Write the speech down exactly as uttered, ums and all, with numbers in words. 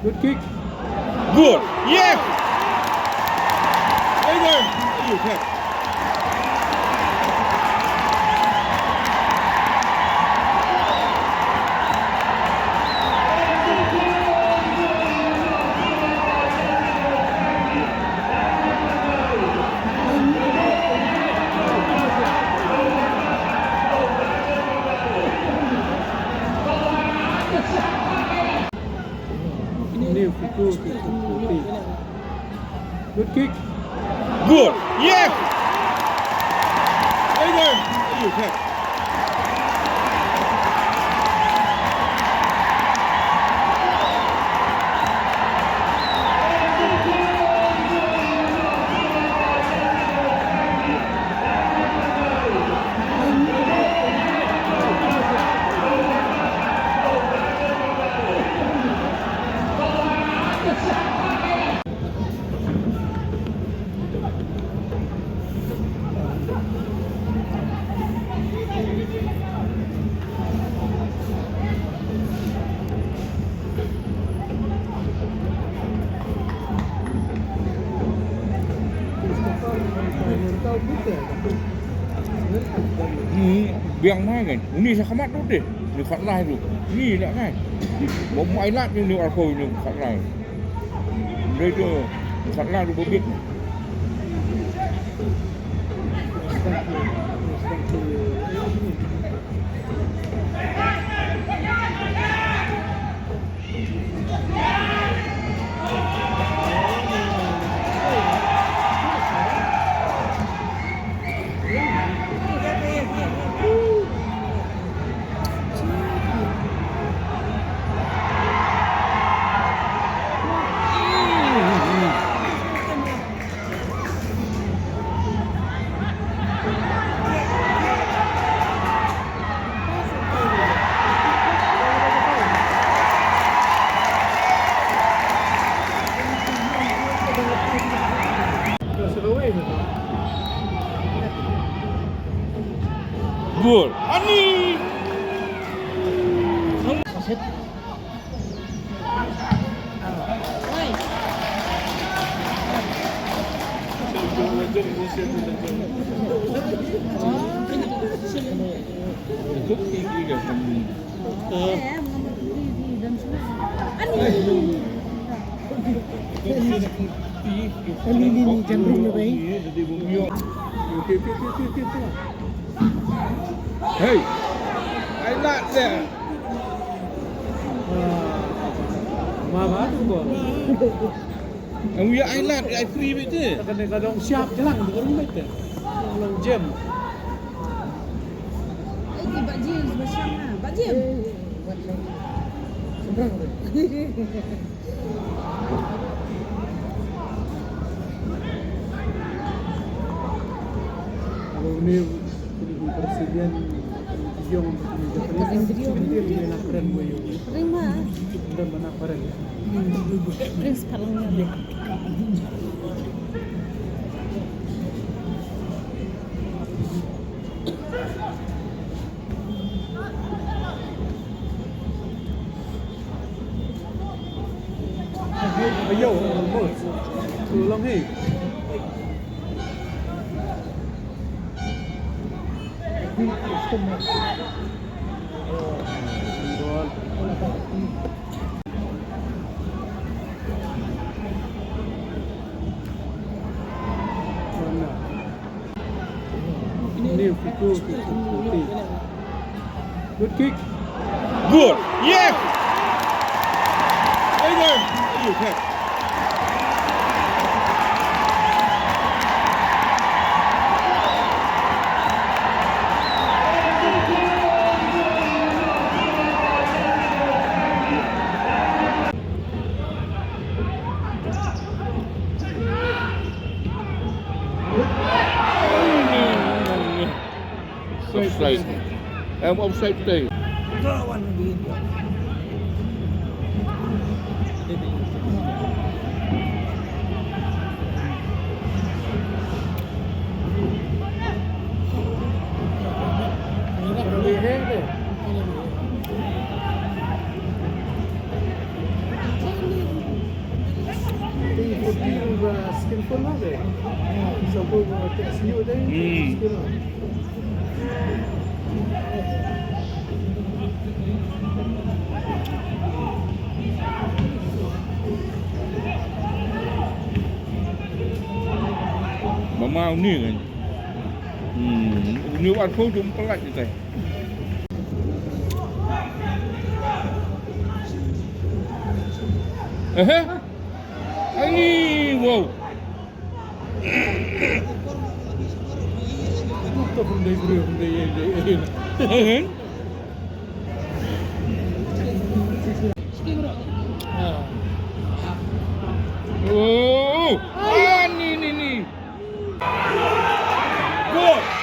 Good kick. Good. Yes. Very good. Very good. Good kick. Good. Yes. Very good. Very good. Hmm, biang mai kan. Uni sa khamat tu deh. Ni khat lai tu. Ni nak kan. Mau mai lat ni, ni alko ni khat lai. Dei tu khat lai tu bebit ni. Gol. Ani. Hey, I like that. Ma ba tu ko. Ang ya, I like, I free bit eh. Ka ne ka dong siap je lang, ka dong bit eh. Long jem. Ai, ki Bah James, ba siap na. Bah James. Seberang tu. Kalau ni, ni Brazilian, Brazilian, Japanese, Brazilian, dia nak keren boy. Keren mah. Keren mana keren. Keren sekarang ni. Ayo, bos. Tolong, hei. Good kick. Good. Yes. Very good. Very good. Offside. Em, offside tei. Hmm. Mama uni kan. Hmm, uni wat pho dum pelat kita. Eh, eh. Ai, wow. Oh, ah, ni, ni, ni. Good.